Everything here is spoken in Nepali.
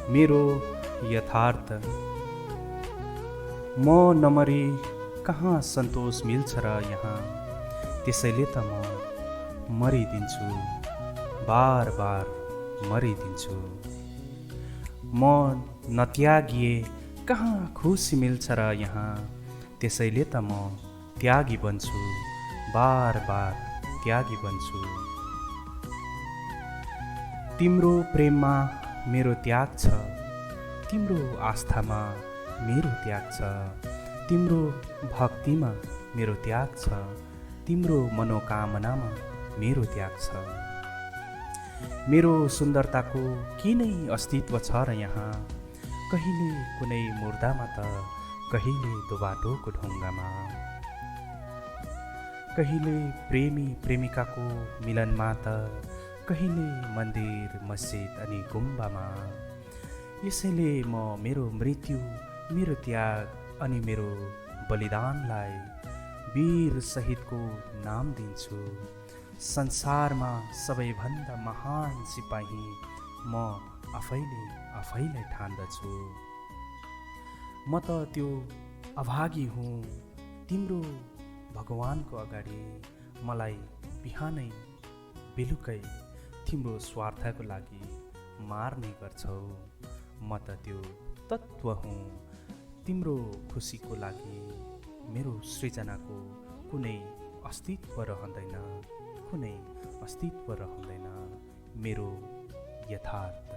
मेरो यथार्थ। म नमरी कहाँ सन्तोष मिल्छ र यहाँ, त्यसैले त म मरिदिन्छु, बार बार मरिदिन्छु। म नत्यागिए कहाँ खुसी मिल्छ र यहाँ, त्यसैले त म त्यागी बन्छु, बार बार त्यागी बन्छु। तिम्रो प्रेममा मेरो त्याग छ, तिम्रो आस्थामा मेरो त्याग छ, तिम्रो भक्तिमा मेरो त्याग छ, तिम्रो मनोकामनामा मेरो त्याग छ। मेरो सुन्दरताको के नै अस्तित्व छ र यहाँ, कहिले कुनै मुर्दामा त कहिले दोबाटोको ढुङ्गामा, कहिले प्रेमी प्रेमिकाको मिलनमा त कहिले मन्दिर मस्जिद अनि गुम्बामा। यसैले म मेरो मृत्यु, मेरो त्याग अनि मेरो बलिदानलाई वीर शहीदको नाम दिन्छु। संसारमा सबैभन्दा महान सिपाही म आफैलाई ठान्दछु। म त त्यो अभागी हुँ, तिम्रो भगवानको अगाडि मलाई बिहानै बेलुकै तिम्रो स्वार्थको लागि मार्ने गर्छौ। म त त्यो तत्त्व हुँ, तिम्रो खुसीको लागि मेरो सृजनाको कुनै अस्तित्व रहँदैन, कुनै अस्तित्व रहँदैन। मेरो यथार्थ।